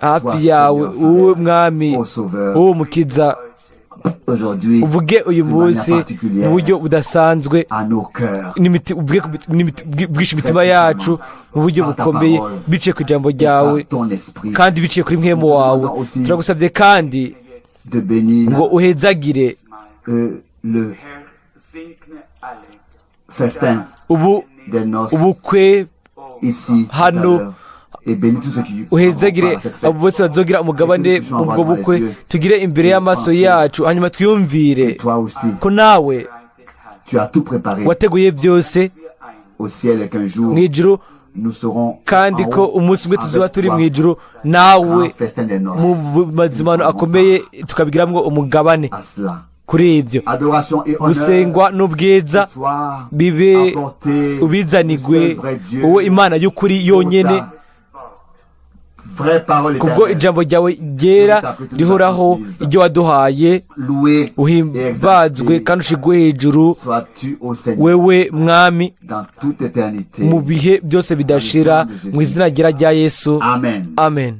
hafi yawe, wowe Mwami, Ô Sauveur, wowe Mukiza. aujourd'hui, Uvuge uyu de manière munsi mu particulière buryo budasanzwe à nos cœurs, uvuge bwishe imitima yacu mu buryo bukomeye, biciye ku ijambo ryawe par ton esprit, kandi biciye kuri mpwemu wawe. Turagusabye kandi de bénir ngo uhezagire le Herr, segne alle, festin ubu des noces ubukwe ici tout à hano, l'heure et bénis tous ceux qui uhezagire prendront part à cette fête. abo bose bazogira umugabane mu bwo bukwe. Tugire imbere y'amaso yacu, hanyuma twiyumvire Toi aussi, ko nawe bereitet hast. tu as tout préparé wateguye byose Wir ein au ciel et qu'un jour mu ijuru, nous serons kandi en ko haut umunsi umwe tuzoba avec turi toi mu ijuru nawe, grand festin des noces. mu mazimano akomeye, tukabigiramwo umugabane À cela. kuri ibyo. Adoration et honneur Gusengwa n'ubwiza soient bibe apportés au ubizanigwe seul vrai Dieu, wowe Imana y'ukuri yonyene, pour ta vraie parole kubwo éternelle, ijambo ryawe ryera rihoraho, iryo waduhaye. loué et Uhimbazwe exalté kandi ushigwe hejuru, sois-tu au Seigneur wewe Mwami, dans toute éternité. mu bihe byose bidashira, mu izina ryera rya Yesu. Amen. Amen.